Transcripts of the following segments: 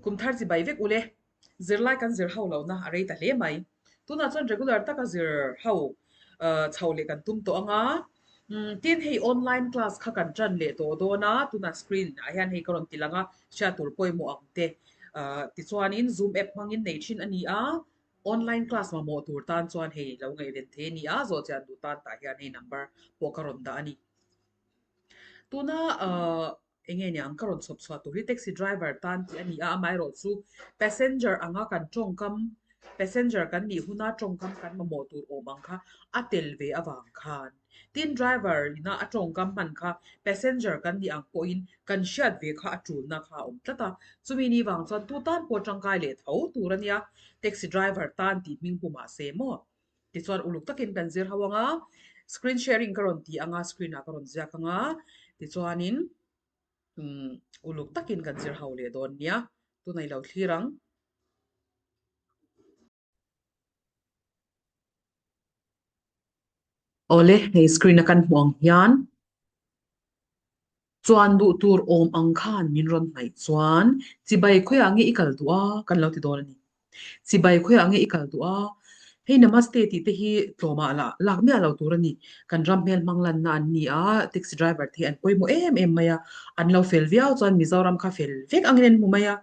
Kum thar chi bai vek ule. Zirlai kan zir ho lohna a rei ta hle mai. Tunah chuan regular taka zir ho chho leh kan tum tawh ang a. Tin, hei online class kha kan tan leh tawh dawn a, tunah screen ah hian hei ka rawn ti lang a, hriat tur pawimawh ang te. Tichuanin Zoom app hmangin nei thin a ni a, online class mamawh tur tan chuan hei lo ngaihven thei a ni a, zawh chian duh tan tah hian hei number pawh ka rawn dah a ni. Tuna Eng nge niang ka rawn chhawp chhuah tur hi taxi driver tan tih a ni a, amaherawh chu passenger anga kan tawngkam, passenger kan nih huna tawngkam kan mamawh tur awm ang kha a tel ve avang khan tin driver ina a tawngkam hman kha passenger kan nih ang pawhin kan hriat ve kha a tulna kha a awm tlat a, chumi ni vang chuan tu tan pawh tangkai leh tho tur a nia, taxi driver tan tih hming pu mahse maw? Tichuan uluk takin kan zir ho ang a, screen sharing ka rawn ti ang a, screen ah ka rawn ziak ang a, tichuanin umm uluk takin kan zir ho leh dawn nia, tunah i lo thlir ang. Awle, hei screen a kan hmuh ang hian chuan duh tur awm ang khan min rawn hnaih chuan chibai khawiah nge i kal duh a kan lo ti dawn a ni. Chibai khawiah nge i kal duh a? Hei namaste tih te hi tlawmah lah lak miah lo tur a ni. Kan ram hmel hmang lanna an ni a, taxi driver te hi an pawimawh em em mai a, an lo fel viau chuan Mizoram kha fel vek angin an hmu mai a,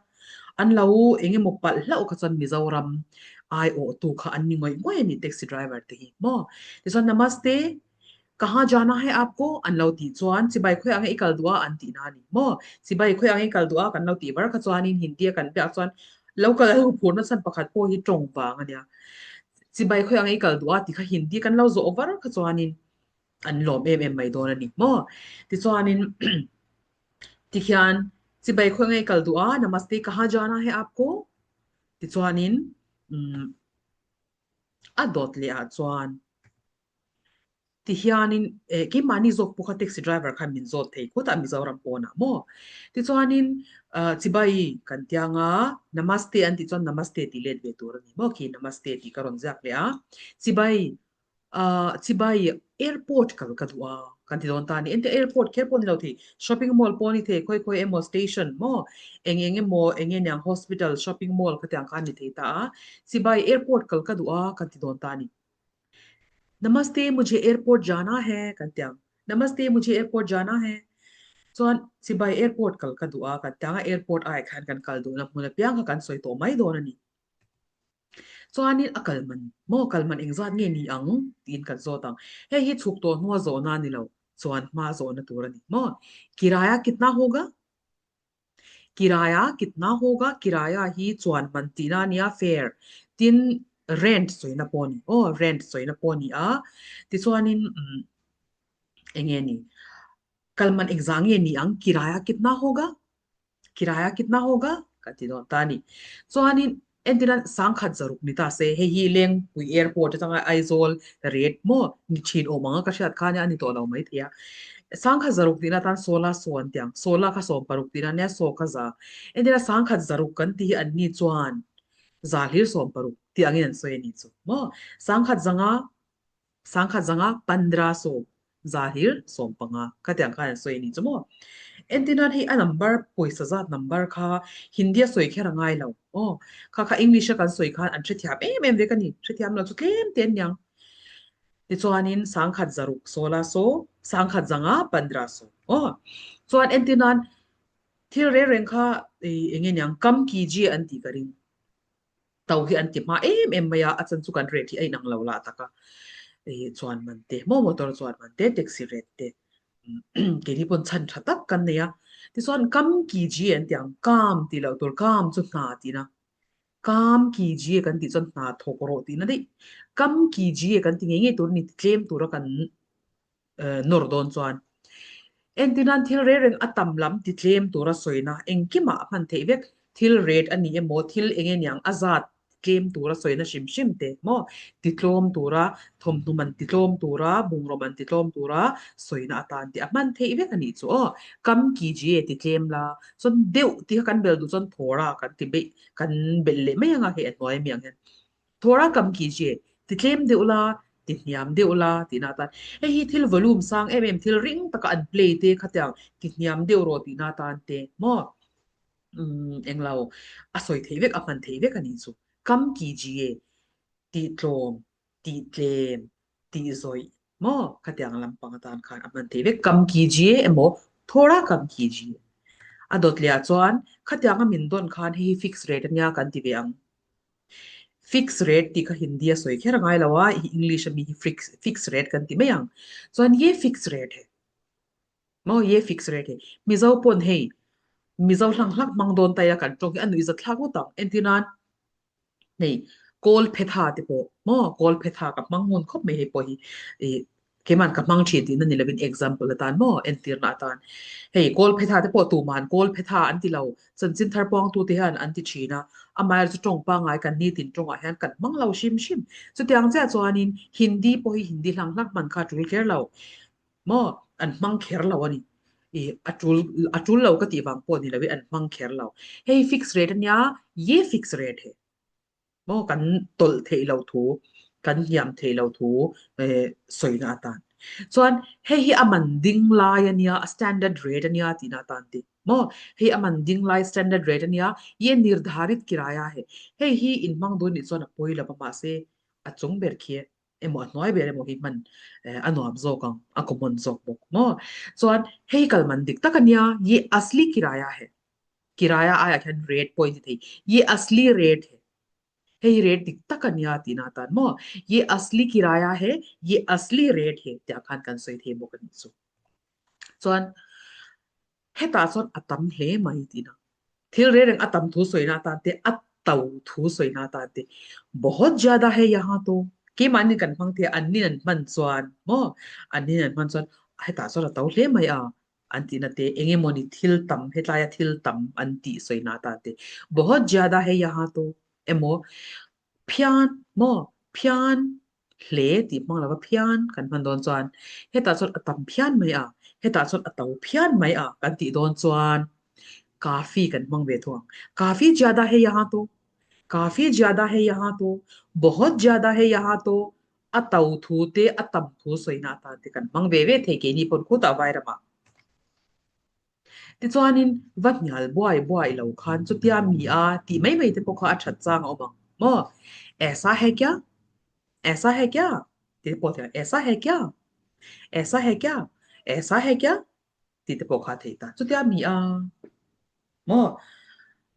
an lo eng emaw palh hlauh kha chuan Mizoram aiawhtu kha an ni ngawih ngawih a ni taxi driver te hi maw. Tichuan namaste Kaha jana hai aapko? An lo tih chuan, Chibai khawi ang e i kal duh a? An tih na a ni maw? Chibai khawi ang e i kal duh a? Kan lo tih var kha chuanin Hindi a kan biak chuan lo kal a huphurna chhan pakhat pawh hi tawng vang a nia. Chibai khawi ang e i kal duh a? Tih kha Hindi kan lo zawh var kha chuanin an lawm em em mai dawn a ni maw? Tichuanin tikhian Chibai khawi ang e i kal duh a? Namaste kaha jana hai aapko? Tichuanin umm a dawt leh ah chuan Ti hianin eh keimahni zawk pawh kha taxi driver khan min zawt thei khawt a Mizoram pawnah maw. Tichuanin ah chibai kan ti anga namaste an tih chuan namaste tih let ve tur a ni maw khi namaste tih ka rawn ziak leh a. Chibai ah chibai airport kal ka duh a kan ti dawn ta a ni. Engtia airport kher pawh ni lo thei shopping mall pawh a ni thei khawi khawi emaw station maw eng eng emaw eng nge niang hospital shopping mall khatiang kha a ni thei ta a. Chibai airport kal ka duh a kan ti dawn ta a ni. Namaste mujhe airport jana hai kan ti ang. Namaste mujhe airport jana hai. Chuan chibai airport kal ka duh a kan ti ang a, airport aiah khan kan kal duhna hmun apiang kha kan sawi tawh mai dawn a ni. Chuanin a kal man maw kal man engzat nge ni ang tiin kan zawt ang. Hei hi chhuk tawh hnua zawhna a ni lo, chuan hma zawhna tur a ni maw. Kiraya kitna hoga? Kiraya kitna hoga kiraya hi chuan man tihna a nia fare tin rent sawina pawh a ni aw rent sawina pawh a ni a tichuanin umm eng nge ni kal man engzah nge ni ang kiraya kitna hoga kiraya kitna hoga kan ti dawn ta a ni chuanin Entirna sangkhat zaruk ni ta se, hei hi Lengpui Airport atanga Aizawl rate maw ni thin awm anga ka hriat kha nia a ni tawh lo maithei a. Sangkhat zaruk tihna atan sawla saw an ti ang, sawla kha 60 tihna nia saw kha za. Entirna sangkhat zaruk kan tih hi an ni chuan za hlir 60 tih angin an sawi a ni chu maw. Sangkhat zanga Sangkhat zanga pandra sawm za hlir 15 khatiang khan an sawi a ni chu maw. Entirnan hei a number pawisa zat number kha Hindi a sawi kher a ngai lo aw. Kha kha English a kan sawi khan an hrethiam em em vek a ni. Hrethiam lo chu tlem te an niang. Tichuanin sangkhat zaruk sawla saw sangkhat zanga pandra sawm aw. Chuan entirnan thil reng reng kha eng nge niang kam kijiye an tih ka ring. To hi an ti hma em em mai a, a chan chu kan rate hi a inang lo lah tak a, ih chuan man te maw motor chuan man te taxi rate te keini pawn chhan tha tak kan nei a, tichuan kam ki ji an ti ang, kam tih loh tur kam chu hna tihna, kam ki ji kan tih chuan hna thawk rawh tihna daih, kam ki ji kan ti ngei ngei tur a ni ti tlem tura kan nawr dawn chuan entirnan thil reng reng a tam lam ti tlem tura sawina engkimah a hman theih vek, thil rate a ni emaw thil eng eng ang a zat tlem tura sawina hrim hrim te maw ti tlawm tura thawmhnaw man ti tlawm tura bungraw man ti tlawm tura sawina atan te a hman theih vek a nih chu aw kam kijiye ti tlem la chuan deuh tih kha kan bel duh chuan thawra kan ti beih kan belh leh mai anga hei a hnuai ami ang hian. Thawra kam ki je, ti tlem deuh la, ti hniam deuh la tihna atan. Hei hi thil volume sang em em, thil ring taka an play te khatiang ti hniam deuh rawh tihna atan te maw? Umm englo a sawi theih vek a hman theih vek a nih chu. Kam kijiye tih tlawm, tih tlem, tih zawih maw khatiang lampang atan khan a hman theih vek. Kam kijiye emaw thoda kam kijiye. A dawt leh ah chuan khatianga min dawn khan hei hi fix rate ania kan ti ve ang. Fix rate tih kha Hindi a sawi kher a ngai lo a, English ami hi fix rate kan ti mai ang. Chuan ye fix rate he. Maw ye fix rate hi. Mizo pawn hei Mizo hlang hlak hmang dawn ta ila kan tawng hi a nuih zat thlak ngawt ang. Entir nan hei kawl phetha te pawh maw kawl phetha ka hmang ngun khawp mai hei pawh hi ih keiman ka hmang thin tihna ni lovin example atan maw entirna atan. Hei kawl phetha te pawh tuman kawl phetha an ti lo chanchin thar puangtu te hian an ti thin a. Amaherawhchu chu tawng pangngai kan nitin tawngah hian kan hmang lo hrim hrim. Chutiang chiah chuanin Hindi pawh hi Hindi hlang hlak hman kha a tul kher lo. Maw? An hmang kher lo a ni. I a tul a tul lo ka tih vang pawh ni loin an hmang kher lo. Hei fix rate a nia, ye fix rate he. Maw kan tawlh theih lo thu, kan hniam theih lo thu eh sawina atan. Chuan hei hi a man ding lai a nia, a standard rate a nia tihna atan ti. Maw? Hei a man ding lai standard rate a nia, ye nirdharit kiraya he. Hei hi inhmang dun nih chuan a pawi lo va mahse a chung ber khi emaw a hnuai ber emaw hi hman a nuam zawk ang, a common zawk bawk maw? Chuan hei kal man dik tak a nia, ye asli kiraya he, kiraya aiah hian rate pawh a inti thei, ye asli rate he, hei rate dik tak a nia tihna atan maw? Ye asli kiraya he, ye asli rate he tih ah khan kan sawi thei bawk a nih chu. Chuan Hetah chuan a tam hle mai tihna. Thil reng reng a tam thu sawina atan te, a to thu sawina atan te, Bahut zyada hai yahan to, keimahni kan hmang thei a, annin an hman chuan maw, annin an hman chuan hetah chuan a to hle mai a, an tihna te, eng emawni thil tam, hetlaia thil tam an tih sawina atan te, Bahut zyada hai yahan to emaw, phian maw, phian hle tih hmang lova phian kan hman dawn chuan hetah chuan a tam phian mai a, hetah chuan a to phian mai a kan tih dawn chuan kafi kan hmang ve thung ang. Kafi jyada hai yahan to, kafi jyada hai yahan to, bahut jyada hai yahan to, a to thu te a tam thu sawina atan te kan hmang ve ve thei keini pawn khutah vairamah. Tichuanin va hnial buai buai lo khan chutia mi a tih mai mai te pawh kha a that chang a awm ang maw? Aisa hai kya? Aisa hai kya? Tih te pawh a thei ang. Aisa hai kya? Aisa hai kya? Aisa hai kya? Tih te pawh kha a thei ta. Chutia mi a maw?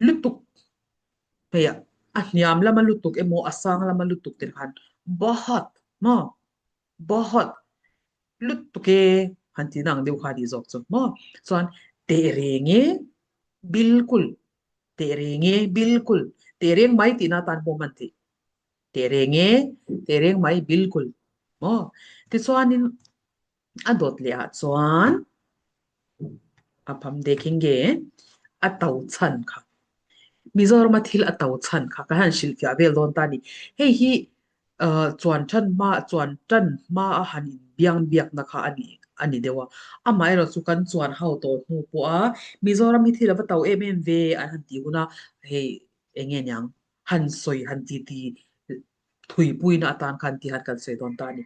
Lutuk hei a hniam lama lutuk emaw a sang lama lutuk te khan bahut maw? Bahut Lutuk e, han tihna ang deuh kha a nih zawk chu maw? Chuan teh reng e, bilkul, teh reng e, bilkul, teh reng mai tihna atan pawh hman theih. Teh reng e, teh reng mai, bilkul maw? Tichuanin a dawt leh ah chuan a pham dekhenge a to chhan kha. Mizorama thil a to chhan kha ka han hrilhfiah vel dawn ta a ni. Hei hi chuan tan hma chuan tan hma a han in biang biakna kha a ni a ni deuh a. Amaherawh chu kan chuan ho tawh hnu pawh a Mizoram hi thil a va to em em ve an han tih hun a, hei eng nge niang han sawi han ti ti thuipuina atan khan ti han kan sawi dawn ta a ni.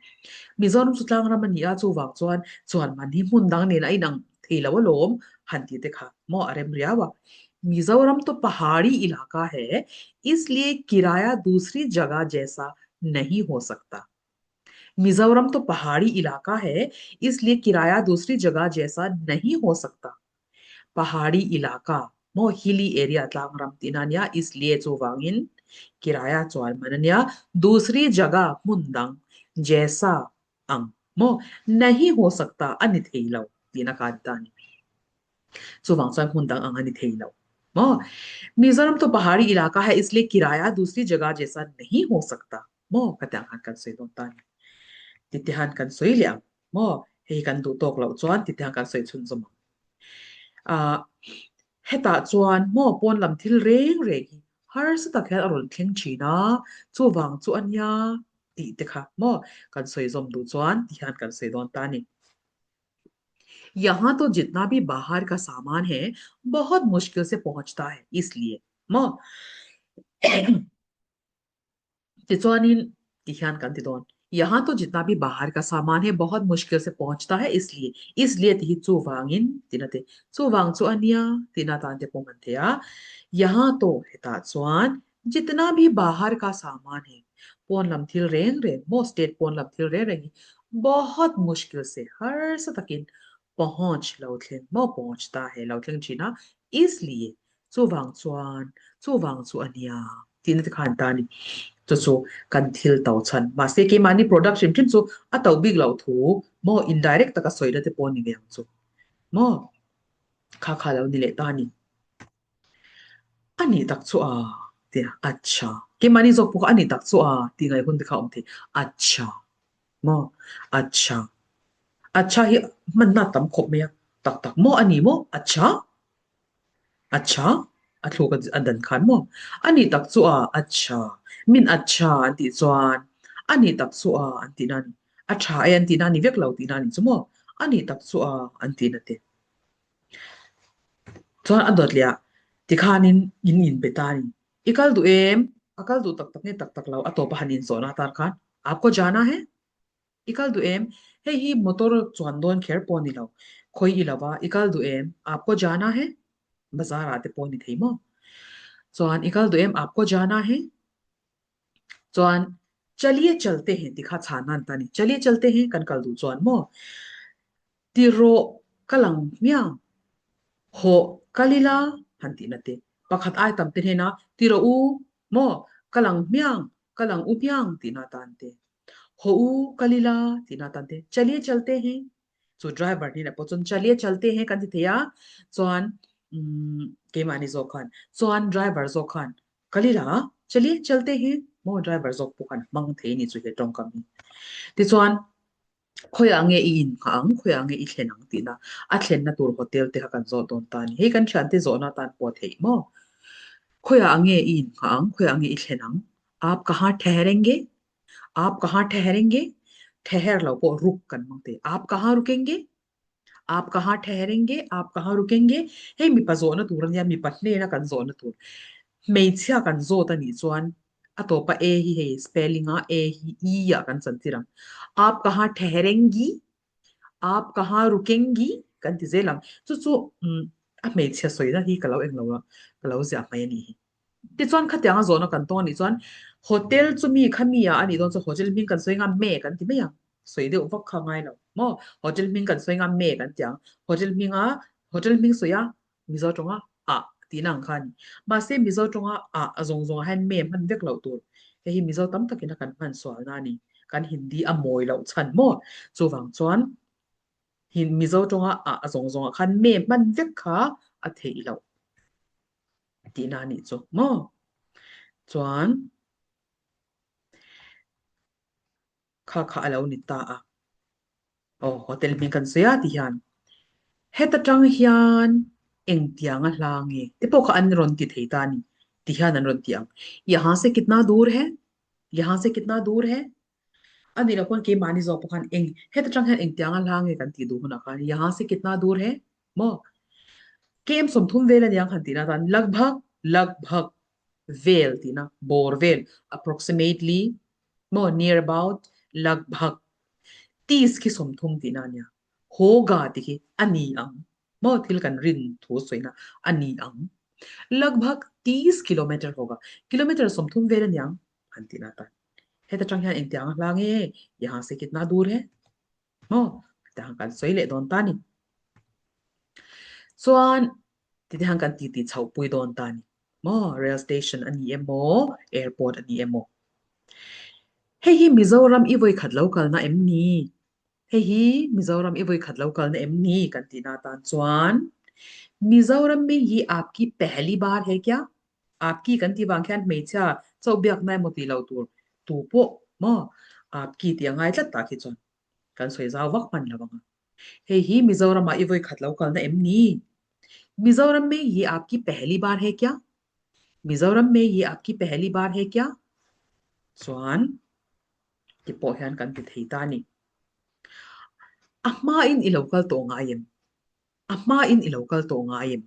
Mizoram chu tlang ram a ni a, chuvang chuan chuan man hi hmun dang nen a inang thei lo alawm han tih te kha maw a rem riau a. Mizoram to pahari ilaka hai, isliye kiraya dusri jagah jaisa nahi ho sakta. Mizoram to pahari ilaka hai, isliye kiraya dusri jagah jaisa nahi ho sakta. Pahari ilaka maw hilly area tlang ram tihna a nia, isliye chuvangin kiraya chuan man a nia, dusri jagah hmun dang jaisa ang maw nahi ho sakta a ni thei lo tihna kha a ni ta a ni. Chuvang chuan hmun dang ang a ni thei lo maw. Mizoram to pahari ilaka hai isliye kiraya dusri jagah jaisa nahi ho sakta maw ka tih ang khan kan sawi dawn ta a ni. Titihan kan sawi leh ang. Maw? Hei kan duh tawk loh chuan ti tiang kan sawi chhunzawm ang. Ah, hetah chuan maw pawn lam thil reng reng hi harsa tak hian a rawn thleng thin a, chuvang chu a nia tih te kha maw kan sawi zawm duh chuan ti hian kan sawi dawn ta a ni. Yahan to jitna bhi bahar ka saman hai bahut mushkil se pahunchta hai isliye maw. Tichuanin ti hian kan ti dawn. Yahan to jitna bhi bahar ka saman hai bahut mushkil se pahunchta hai isliye isliye tih hi chuvangin tihna te chuvang chu a nia tihna atan te pawh hman thei a. Yahan to hetah chuan jitna bhi bahar ka saman hai pawn lam thil reng reng maw state pawn lam thil reng reng hi bahut mushkil se harsa takin pahunch lo thleng maw pahunchta hai lo thleng thin a isliye Chuvang chuan, chuvang chu a nia, tihna te khan ta a ni. Chu chu kan thil to chhan. Mahse, keimahni product hrim hrim chu a to bik loh thu maw indirect taka sawina te pawh a ni ve ang chu maw? Kha kha lo ni leh ta a ni. A nih tak chu a, tia, achha. Keimahni zawk pawh kha a nih tak chu a tih ngaih hun te kha a awm thei. Achha maw? Achha. Achha hi hmanna a tam khawp mai a, tak tak maw a ni maw? Achha. Achha, a thluk a dan khan maw? A nih tak chu a, achha. Min achha an tih chuan a nih tak chu a an tihna a ni. A tha e an tihna a ni vek lo tihna a ni chu maw? A nih tak chu a an tihna te. Chuan a dawt leh ah tikhanin in inbe ta a ni. I kal duh em? A kal duh tak tak nge tak tak lo? A tawp a han inzawhna atan khan Aapko jana hai? I kal duh em? Hei hi motor chuan dawn kher pawh a ni lo. Khawi i lo va, i kal duh em? Aapko jana hai? Bazar ah te pawh a ni thei maw? Chuan i kal duh em? Aapko jana hai? Chuan chaliye chalte hain ti kha chhan nan ta a ni. Chaliye chalte hain kan kal duh chuan maw? Ti rawh ka lang hmiang. Hawh kal ila han tihna te. Pakhat ai tam te hnena ti rawh u maw? Ka lang hmiang, ka lang u hmiang tihna tan te. Haw u kal ila tihna tan te chaliye chalte hi chu driver hnenah pawh chuan chaliye chalte hi kan ti thei a chuan umm keimahni zawk khan chuan driver zawk khan kal ila chaliye chalte hi maw driver zawk pawh khan hmang thei a ni chu he tawngkam hi tichuan khawiah nge i inngah ang khawiah nge i thlen ang tihna a thlenna tur hotel te kha kan zawh dawn ta a ni hei kan thiante zawhna atan pawh a theih maw khawiah nge i inngah ang khawiah nge i thlen ang Aap kahan theherenge? Aap kahan theherenge? Theher lo pawh ruk kan hmang thei. Aap kahan rukenge? Aap kahan theherenge? Aap kahan rukenge? Hei mipa zawhna tur a nia, mipa hnena kan zawhna tur. Hmeichhia kan zawt a nih chuan a tawpa e hi hei spelling a e hi i ah kan chantir ang. Aap kahan theherengi? Aap kahan rukengi? Kan ti zel ang. Chu chu a hmeichhia sawina hi ka lo englo a, ka lo ziah hmai a nih hi. Tichuan khatianga zawhna kan tawng a nih chuan hotel chu mi kha mi ah a nih dawn chuan hotel hming kan sawi ngam me kan ti mai ang. Sawi deuh vak kha ngai lo maw? Hotel hming kan sawi ngam me kan ti ang. Hotel hminga hotel hming sawi a Mizo tawnga ah tihna ang kha a ni. Mahse Mizo tawnga ah a zawng zawngah hian me hman vek loh tur. Hei hi Mizo tam takin a kan hman sualna a ni. Kan Hindi a mawi loh chhan maw? Chuvang chuan Mizo tawnga ah a zawng zawngah khan me hman vek kha a theih loh. Tihna a nih chu maw? Chuan kha kha a lo ni ta a. Aw, hotel hming kan sawi a ti hian heta tang hian engtiang a hla nge te pawh kha an rawn ti thei ta a ni ti hian an rawn ti ang. Yahan se kitna dur hai? Yahan se kitna dur hai? A nih loh pawn keimahni zawk pawh khan eng heta tang hian engtiang a hla nge kan tih duh hunah khan yahan se kitna dur hai? Maw? Kem 30 vel a niang han tihna tan lagbhag, lagbhag vel tihna, bawr vel, approximately, maw, near about, lagbhag, tis khi 30 tihna a nia. Hoga tih khi a ni ang, maw, thil kan rin thu sawina a ni ang. Lagbhag tis kilometer hoga, kilometer 30 vel a niang han tihna tan. Heta tang hian engtiang a hla nge? Yahan se kitna dur he? Maw? Tiang kan sawi leh dawn ta ni. Chuan titi han kan titi chhoh pui dawn ta ni. Maw? Rail station a ni emaw, airport a ni emaw. Hei hi Mizoram i vawi khat lo kalna em ni? Hei hi Mizoram i vawi khat lo kalna em ni? Kan tihna atan chuan Mizoram mein hi aapki pehli baar hai kya? Aapki kan tih vang khian hmeichhia chauh biakna emaw tih loh tur tu pawh maw aapki tih a ngai tlat tah khi chuan kan sawi zau vak hman lo ang a. Hei hi Mizoramah i vawi khat lo kalna em ni? Mizoram mein hi aapki pehli baar hai kya? Mizoram mein hi aapki pehli baar hai kya? Chuan ti pawh hian kan ti thei ta a ni. A hmain i lo kal tawh ngai em? A hmain i lo kal tawh ngai em?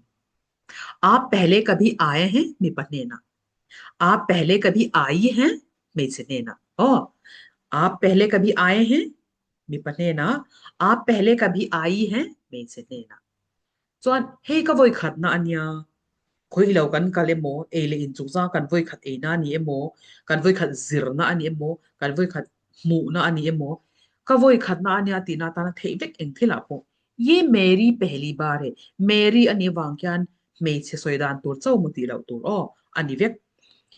Aap pehle kabhi aaye hain mipa hnenah. Aap pehle kabhi aayi hain hmeichhe hnenah. Aw. Aap pehle kabhi aaye hain? Mipa hnenah, Aap pehle kabhi aayi hain? Hmeichhe hnenah. Chuan hei ka vawi khatna a nia, khawi lo kan kal emaw, ei leh in chungchanga kan vawi khat eina a ni emaw, kan vawi khat zirna a ni emaw, kan vawi khat hmuhna a ni emaw, ka vawi khatna a nia tihna atana theih vek eng thilah pawh Ye Meri pehli baar he, Meri a nih avang khian hmeichhe sawi dan tur chauh maw tih loh tur aw a ni vek.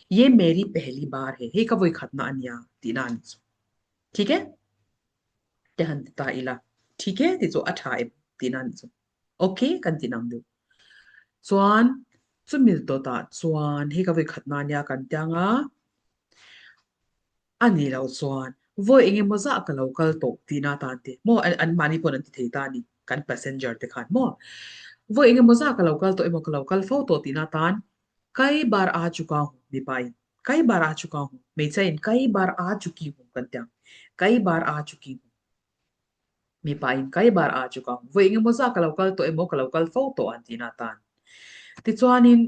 Ye Meri pehli baar he, hei ka vawi khatna a nia tihna a ni chu. Thik e? Te han ti ta ila. Thik e tih chu a tha em tihna a ni chu. Ok kan ti nang deuh. Chuan chumi dawtah chuan hei ka vawi khatna a nia kan ti ang a. A nih loh chuan vawi eng emaw zah ka lo kal tawh tihna atan te maw an mahni pawn an ti thei ta a ni kan passenger te khan maw vawi eng emaw zah ka lo kal tawh emaw ka lo kal fo tawh tihna atan kai bar a chuka hu mipa in kai bar a chuka hu hmeichhia in kai bar a chuki hu kan ti ang kai bar a chuki hu mipa in kai bar a chuka hu vawi eng emaw zah ka lo kal tawh emaw ka lo kal fo tawh an tihna atan tichuanin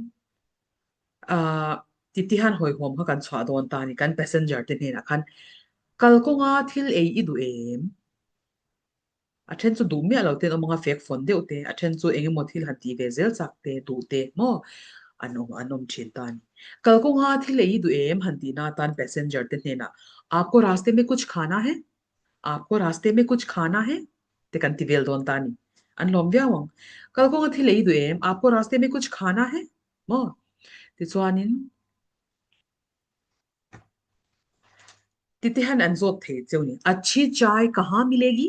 Ahh titi hian hawihhawm kha kan chhuah dawn ta a ni, kan passenger te hnenah khan kalkawnga thil ei i duh em? A then chu duh miah lo te an awm ang a, fek fawn deuh te, a then chu eng emaw thil han tih ve zel chak te, duh te maw an awm an awm thin ta a ni. Kalkawnga thil ei i duh em? han tihna atan passenger te hnenah Aapko raste mein kuch khana hai? Aapko raste mein kuch khana hai? te kan ti vel dawn ta a ni. An lawm viau ang. Kalkawnga thil ei i duh em? Aapko raste mein kuch khana hai? Maw? Tichuanin titi hian an zawt thei cheu ni. Achhi chai kaha milegi?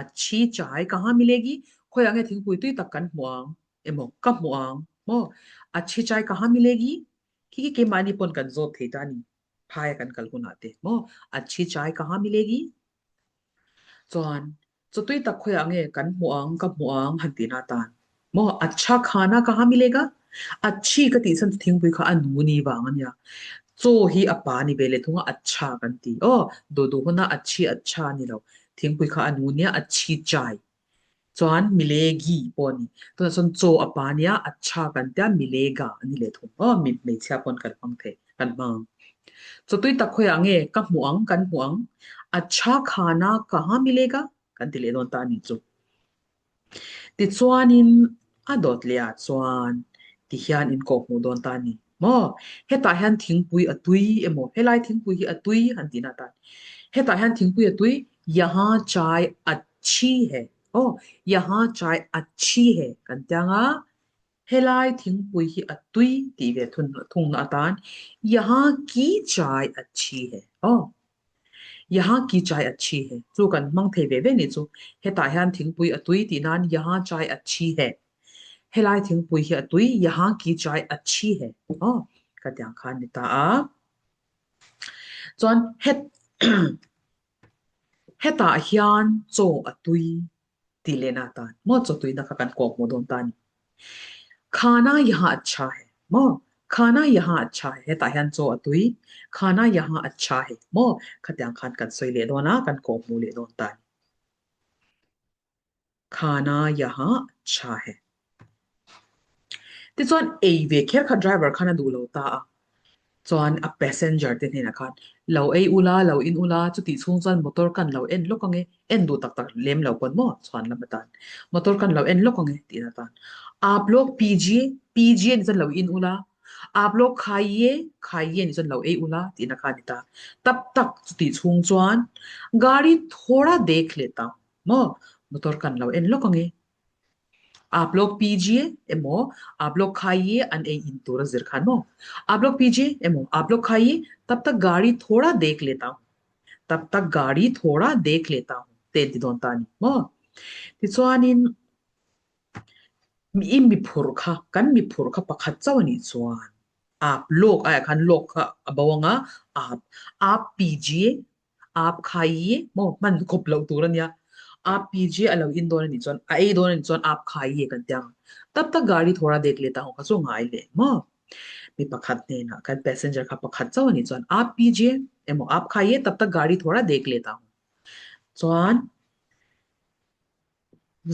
Achhi chai kaha milegi? Khawiah nge thingpui tui tak kan hmuh ang emaw ka hmuh ang maw? Achhi chai kaha milegi? Khi khi keimahni pawn kan zawt thei ta a ni. Phaia kan kal hunah te maw? Achhi chai kaha milegi? Chuan Chawtui tak khawiah nge kan hmuh ang, ka hmuh ang han tihna atan maw Achha khana ka ha milega? Achhi ka tih chhan chu thingpui kha a nu ni vang a nia. Chaw hi a pa ni ve leh thung a, Achha kan ti. Aw, duh duh huna Achhi Achha a ni lo. Thingpui kha a nu nia, Achhi chai. Chuan milegi pawh a ni. Tunah chuan chaw a pa nia, Achha kan tia, milega a ni leh thung. Aw, mi hmeichhia pawn kan hmang thei, kan hmang ang. Chawtui tak khawiah nge ka hmuh ang, kan hmuh ang? Achha khana kaha milega? Kan ti leh dawn ta a nih chu. Tichuanin a dawt leh ah chuan ti hian in kawh hmuh dawn ta a ni maw? Hetah hian thingpui a tui emaw, helai thingpui hi a tui han tihna atan. Hetah hian thingpui a tui, yaha chai achhi he. Aw, yaha chai achhi he kan ti ang a, Helai thingpui hi a tui tih ve thungna atan Yahan ki chai achhi he aw Yahan ki chai achhi he chu kan hmang thei ve ve nih chu. Hetah hian thingpui a tui tih nan Yahan chai achhi he Helai thingpui hi a tui Yahan ki chai achhi he aw ka tiang khan ni ta a. Chuan het hetah hian chaw a tui tih lehna atan maw chaw tuina kha kan kawp hmuh dawn ta a ni. Khana yaha achha hai maw khana yaha achha hai hetah hian chaw a tui khana yaha achha hai maw khatiang khan kan sawi leh dawn a kan kawp hmuh leh dawn ta a ni. Khana yaha achha hai. Tichuan ei ve kher kha driver khan a duh lo ta a. Chuan a passenger te hnenah khan lo ei ula, lo in ula, chutih chhung chuan motor kan lo en lawk ange, en duh tak tak lem lo pawn maw chhuan lam atan motor kan lo en lawk ange tihna atan aap lawk PG, PG a nih chuan lo in ula, aap lawk khaiye, khaiye a nih chuan lo ei ula tihna kha a ni ta. Tap tak chutih chhung chuan gari thoda dekh leh ta maw motor kan lo en lawk ange. Aap lawk PG emaw aap lawk khaiye an ei in tur a zir khan maw? Aap lawk PG emaw aap lawk khaiye tab tak gaari thoda dekh leta hu tab tak gaari thoda dekh leta hu te an ti dawn ta a ni maw? Tichuanin i mi phurh kha kan mi phurh kha pakhat chauh a nih chuan aap lawk aiah khan lawk kha a bo ang a aap aap PG Aap khai maw hman kawp loh tur a nia. Aap PG a lo in dawn a nih chuan a ei dawn a nih chuan aap khai hi kan ti ang. Tap tak gari thawra dek leh ta ho kha chu ngai leh maw. Mi pakhat hnenah kan passenger kha pakhat chauh a nih chuan aap PG emaw aap khai tap tak gari thawra dek leh ta ho. Chuan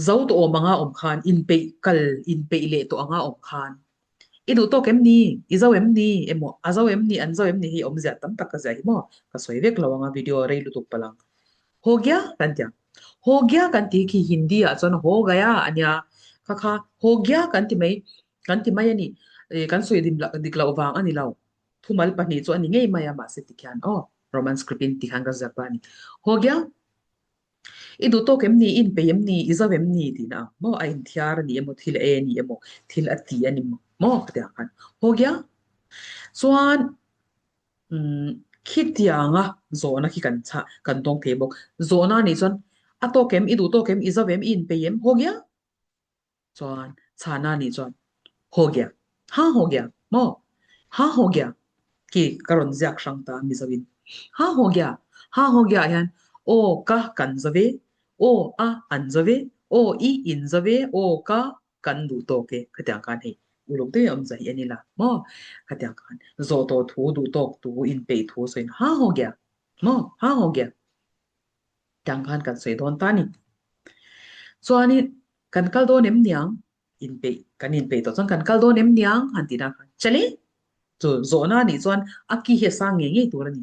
zo tawh awm anga awm khan inpeih kal inpeih leh tawh anga awm khan. I duh tawk em ni? I zo em ni? Emaw a zo em ni? An zo em ni? Hei awmzia tam tak ka ziah hi maw? Ka sawi vek lo ang a video rei lutuk palh ang. Ho gya kan ti ang. Ho gya kan tih khi Hindi ah chuan ho gaya a nia. Kha kha ho gya kan ti mai kan ti mai a ni. Kan sawi dik loh vang a ni lo. Thumal pahnih chu a ni ngei mai a mahse tikhian aw Roman script in tikhan ka ziak ta a ni. Ho gya I duh tawk em ni? I inpeih em ni? I zo em ni? Tihna ang maw? A inthiar a ni emaw, thil a e a ni emaw, thil a ti a ni maw? Ka ti ang khan. Haw gia chuan umm khitianga zawhna khi kan chhah kan tawng thei bawk. Zawhna a nih chuan a tawk em? I duh tawk em? I zo em? I inpeih em? Haw gia. Chuan chhana nih chuan Ho gya, ha ho gya maw? Ha ho gya khi ka rawn ziak hrang ta Mizo in. Ha ho gya, ha ho gya ah hian aw ka kan zo ve, aw a an zo ve, aw i in zo ve, aw ka kan duh tawk e khatiang khan hei uluk deuh in awmzia hi en ila maw? Khatiang khan zawh tawh thu duh tawk tu inpeih thu sawiin ha ho gya maw? Ha ho gya. Tiang khan kan sawi dawn ta a ni. Chuanin kan kal dawn em niang? Inpeih, kan inpeih tawh chuan kan kal dawn em niang? Han tih dan khan chale! Chu zawhna a nih chuan a ki hi a sang ngei ngei tur a ni.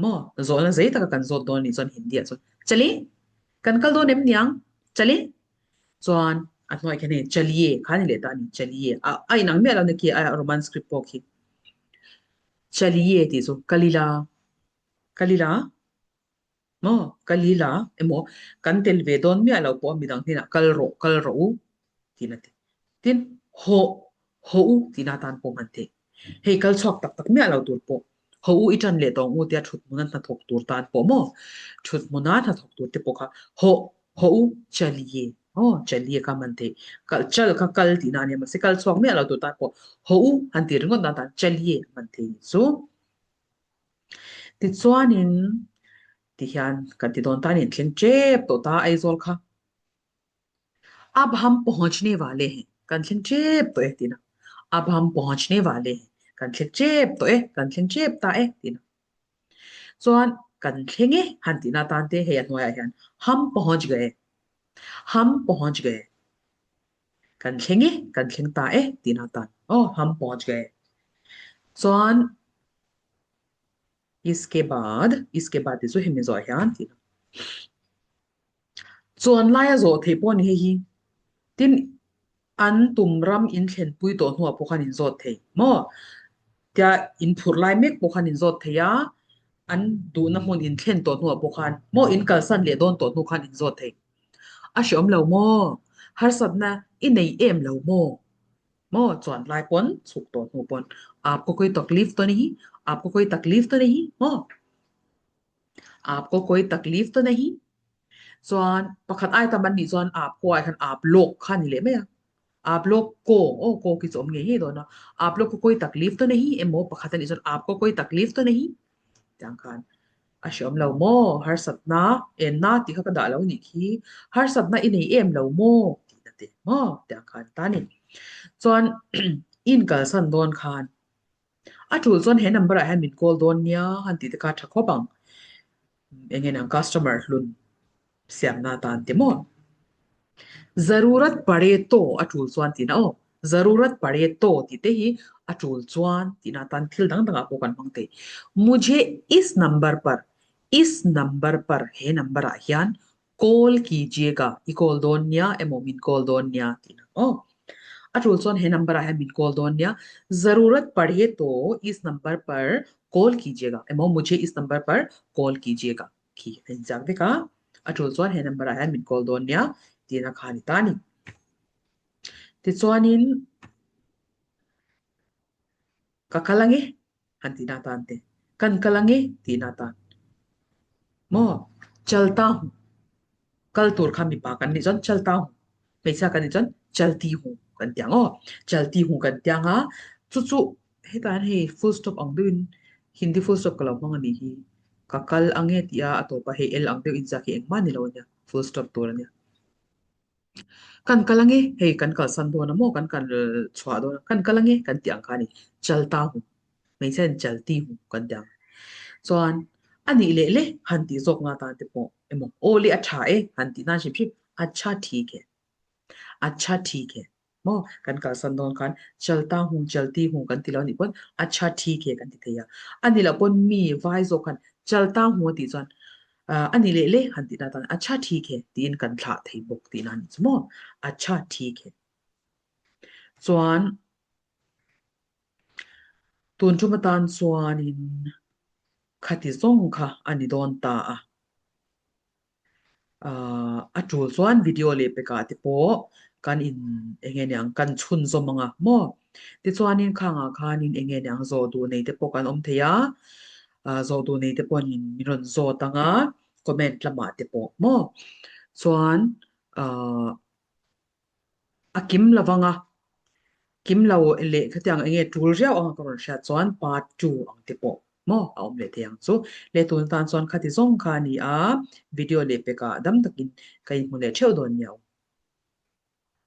Maw? Zawhna zei taka kan zawt dawn a nih chuan Hindi ah chuan chale! Kan kal dawn em niang? Chale! Chuan a hnuaiah khian hei chaliye kha a ni leh ta a ni. Chaliye. A a inang miah lo na khi a Roman script pawh khi. Chaliye tih chu kalila. Kalila maw? Kalila emaw kan tel ve dawn miah lo pawh midang hnenah kal rawh, kal rawh u tiin a ti. Tin, hawh, hawh u tihna atan pawh hman theih. Hei kal chhuak tak tak miah lo tur pawh hawh u i tan leh tawng u tia thut hmuna hnathawk tur tan pawh maw? Thut hmuna hnathawk tur te pawh kha hawh, hawh u chaliye aw chaliye kha hman theih. Kal, chal kha kal tihna a nia mahse kal chhuak miah lo tur tan pawh hawh u han tih ringawt na atan chaliye hman theih nih chu. Tichuanin tihian kan ti dawn ta a ni, thleng tep tawh ta Aizawl kha. Ab hum pahunchne wale hain, kan thleng tep tawh e tihna. Ab hum pahunchne wale hain, kan thleng tep tawh e, kan thleng tep ta e tihna. Chuan kan thleng e han tihna atan te hei a hnuaiah hian hum pahunch gaye, hum pahunch gaye. Kan thleng e, kan thleng ta e tihna atan aw hum pahunch gaye. Chuan Iske baad, iske baad tih chu hemi zawh hian tih a. Chuan laia zawh theih pawh a ni hei hi. Tin, an tum ram in thlenpui tawh hnuah pawh khan in zawt thei maw? Tia in phurh lai mek pawh khan in zawt thei a, an duhna hmun in thlen tawh hnuah pawh khan maw in kalsan leh dawn tawh hnu khan in zawt thei. A hreawm lo maw? Harsatna i nei em lo maw? Maw chuan lai pawn chhuk tawh hnu pawn aapko koi taklif to nahi aapko koi taklif to nahi maw aapko koi taklif to nahi chuan pakhat ai tam an nih chuan aapko ah hian aap lawk kha a ni leh mai a aap lawk ko aw ko khi chu awm ngei ngei dawn a aap lawk ko koi taklif to nahi emaw pakhat a nih chuan aapko koi taklif to nahi Tiang khan a hreawm lo maw? Harsatna enna tih kha ka dah lo nih khi. Harsatna i nei em lo maw? tih na te maw? Tiang khan ta ni. Chuan in kalsan dawn khan a tul chuan he number ah hian min call dawn nia han tih te kha tha khawp ang. Eng nge nang customer hlun siamna atan ti maw? Zarurat pare to a tul chuan tihna aw. Zarurat pare to tih te hi a tul chuan tihna atan thil dang dangah pawh kan hmang thei. Mujhe is number par, is number par he number ah hian call kijiyega i call dawn nia emaw min call dawn nia tihna aw. A tul chuan he number ah hian min call dawn nia. Zarurat pare to is number par call kijiyega emaw mujhe is number par call kijiyega. Khi a inziak vek a, a tul chuan he number ah hian min call dawn nia tihna kha a ni ta a ni. Tichuanin ka kal ange han tihna atan te, kan kal ange tihna atan maw chalta hu kal tur kha mipa kan nih chuan chalta hu hmeichhia kan nih chuan chalti hu kan ti ang aw chalti hu kan ti ang a chu chu Hetah hian hei full stop ang deuhin Hindi full stop ka lo hmang a nih hi. Ka kal ang e tih a, a tawpah hei L ang deuh inziak hi engmah ni lo a nia, full stop tur a nia. Kan kal ang e, hei kan kalsan dawn a maw, kan kal chhuah dawn a, kan kal ang e kan tih ang kha a ni. Chalta hu, hmeichhia in chalti hu kan ti ang. Chuan a nih leh le han tih zawk nga tan te pawh emaw aw le a tha e han tih nan hrim hrim, acha thik e, acha thik e. Maw? Kan kalsan dawn khan chalta hu chalti hu kan ti lo anih pawn acha theek he kan ti thei a. A ni loh pawn mi vai zawk khan chalta hu a tih chuan a ni leh le han tih na tan acha theek he tiin kan thlah thei bawk tihna a nih chu maw? Acha theek he. Chuan tun tum atan chuanin khati zawng kha a ni dawn ta a. A tul chuan video leh pekah te pawh kan in eng nge niang kan chhunzawm ang a maw? Tichuanin khangah khanin eng nge niang zawh duh nei te pawh kan awm thei a, zawh duh nei te pawhin min rawn zawt ang a comment lamah te pawh maw? Chuan A kim lo vang a, kim lo leh khatiang eng nge tul riau anga ka rawn hriat chuan part 2 ang te pawh maw a awm leh thei ang chu. Leh tun atan chuan khati zawng kha a ni a, video leh pekah dam takin ka inhmu leh theuh dawn nia aw.